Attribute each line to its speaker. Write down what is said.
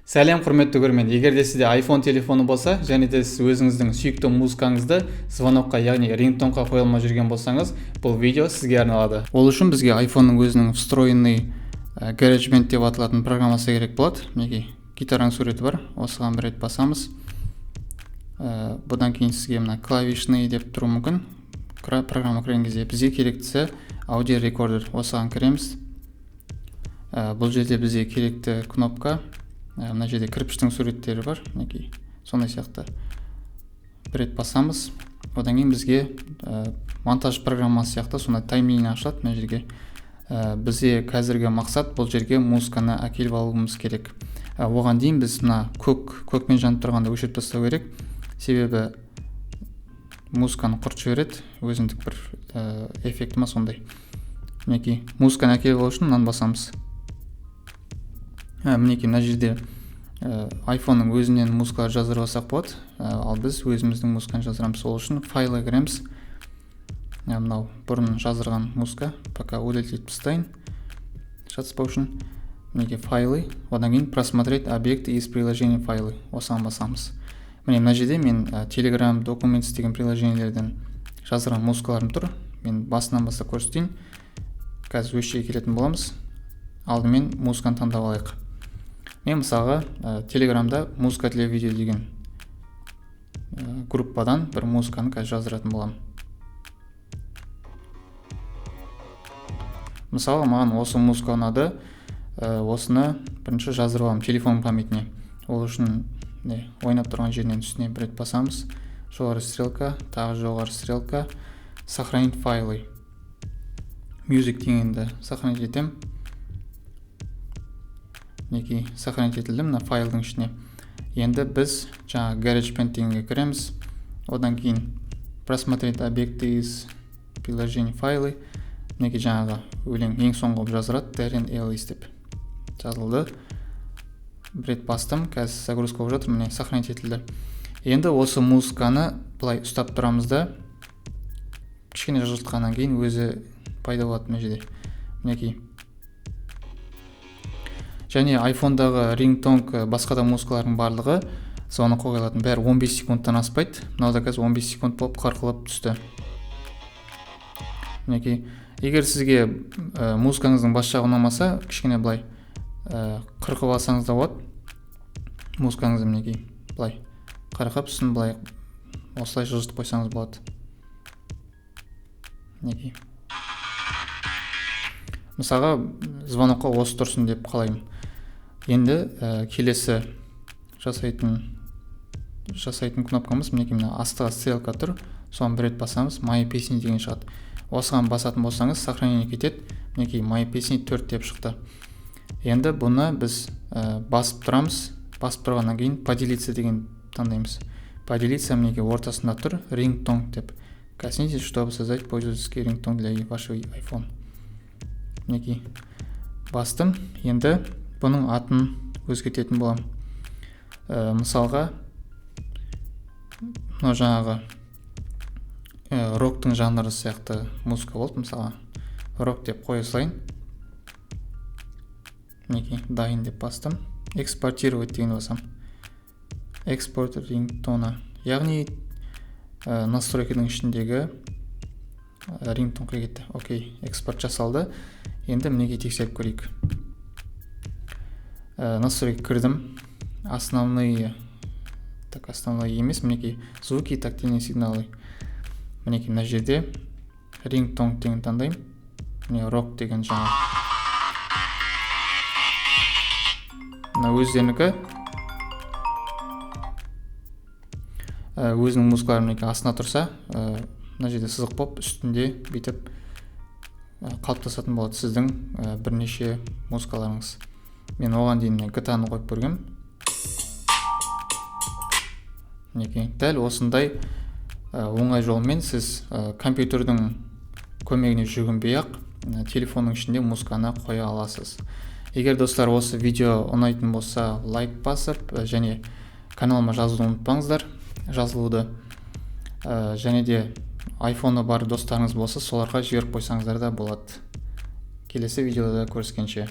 Speaker 1: Сәлем, құрметті көрермен! Егер де сізде iPhone телефоны болса және де сіз өзіңіздің сүйікті музыкаңызды звонокқа, яғни рингтонға қоя алмай жүрген болсаңыз, бұл видео сізге арналады. Ол үшін бізге iPhone'ның өзінің встроенный GarageBand деп аталатын программасы керек болады. Мінекей, гитараның суреті бар, осыған бір рет басамыз. Бұдан кейін сізге мына клавишный деп тұруы мүмкін. Программа кірген кезде бізге керектісі аудио рекордер, осыған кіреміз. Бұл жерде бізге керекті кнопка, мына жерде кірпіштің суреттері бар, мінекей, сондай сияқты. Бір рет басамыз, одан кейін бізге монтаж программасы сияқты сондай таймлайн ашылады мына жерге. Бізде қазіргі мақсат бұл жерге музыканы әкеліп алуымыз керек. Оған дейін біз мына көкпен жанып тұрғанды өшіріп тастау керек, себебі музыканы құртып жібереді, өзіндік бір эффекті ма сондай. Мінекей, музыканы әкеліп алу үшін мынаны басамыз. Мінекей, мына жерде iPhone'ның өзінен музыкалар жаздырып алсақ болады, ал біз өзіміздің музыканы жаздырамыз. Сол үшін файлға кіреміз. Мынау бұрын жаздырған музыка, пока удалить етіп тастайын шатаспау үшін. Мінекей, файлы, одан кейін просмотреть объекты из приложения файлы, осыған басамыз. Міне, мына жерде мен Telegram, Documents деген приложениелерден жаздырған музыкаларым тұр. Мен басынан бастап көрсетейін, қазір осы жерге келетін боламыз. Алдымен музыканы таңдап алайық. Мен мысалға Телеграмда музыка для видео деген группадан бір музыканы қазір жаздыратын боламын. Мысалы, маған осы музыка ұнады, осыны бірінші жаздырып аламын телефон памятіне. Ол үшін ойнап тұрған жерінен үстіне бір рет басамыз, жоғары стрелка, тағы жоғары стрелка, сохранить файлы, music дегенді сохранить етемін. Мінекей, сохранить етілді мына файлдың ішіне. Енді біз жаңа GarageBand дегенге кіреміз, одан кейін просмотреть объекты из приложения файлы. Мінекей, жаңағы өлең ең соңғы болып жазылады, Darren Ellis деп жазылды. Бір рет бастым, қазір загрузка болып жатыр. Міне, сохранить етілді. Енді осы музыканы былай ұстап тұрамыз да, кішкене жылжытқаннан кейін өзі пайда болады мына жерде. Мінекей, және iPhone'дағы рингтонг, басқа да музыкалардың барлығы звонокқа қойылатын, бәрі 15 секундтан аспайды. Мынау да қазір 15 секунд болып қырқылып түсті. Мінекей, егер сізге музыкаңыздың бас жағы ұнамаса, кішкене былай қырқып алсаңыз да болады музыкаңызды. Мінекей, былай қырқып, сосын былай осылай жылжытып қойсаңыз болады. Мінекей, мысалға, звонокқа осы тұрсын деп қалаймын. Енді келесі жасайтын кнопкамыз, мінекей, мына астыға стрелка тұр, соны бір рет басамыз, мои песни деген шығады. Осыған басатын болсаңыз, сохранение кетеді. Мінекей, мои песни 4 деп шықты. Енді бұны біз басып тұрамыз. Басып тұрғаннан кейін поделиться деген таңдаймыз. Поделиться, мінекей, ортасында тұр рингтонг деп. Коснитесь, чтобы создать пользовательский рингтон для вашего iPhone. Мінекей, бастым. Енді бұның атын өзгертетін боламын. Мысалға, мынау жаңағы роктың жанры сияқты музыка болды, мысалға, рок деп қоя салайын. Мінекей, дайын деп бастым, экспортировать деген басам, экспорт рингтона, яғни настройканың ішіндегі рингтонға кетті. Окей, экспорт жасалды. Енді мінекей, тексеріп көрейік. Настройка кірдім, основные, так, основной емес, мінекей, звуки, тактильные сигналы. Мінекей, мына жерде рингтонг деген таңдаймын. Міне, рок деген жаңа мына өздерінікі, өзінің музыкалары. Мінекей, астына тұрса, мына жерде сызық болып, үстінде бүйтіп қалыптасатын болады сіздің бірнеше музыкаларыңыз. Мен оған дейін GTA-ны қойып көргем. Мінекей, дәл осындай оңай жолмен сіз компьютердің көмегіне жүгінбей-ақ телефонның ішінде музыканы қоя аласыз. Егер, достар, осы видео ұнайтын болса, лайк басып және каналыма жазылуды ұмытпаңыздар, жазылуды. Және де iPhone-ы бар достарыңыз болса, соларға жіберіп қойсаңыздар да болады. Келесі видеода көріскенше.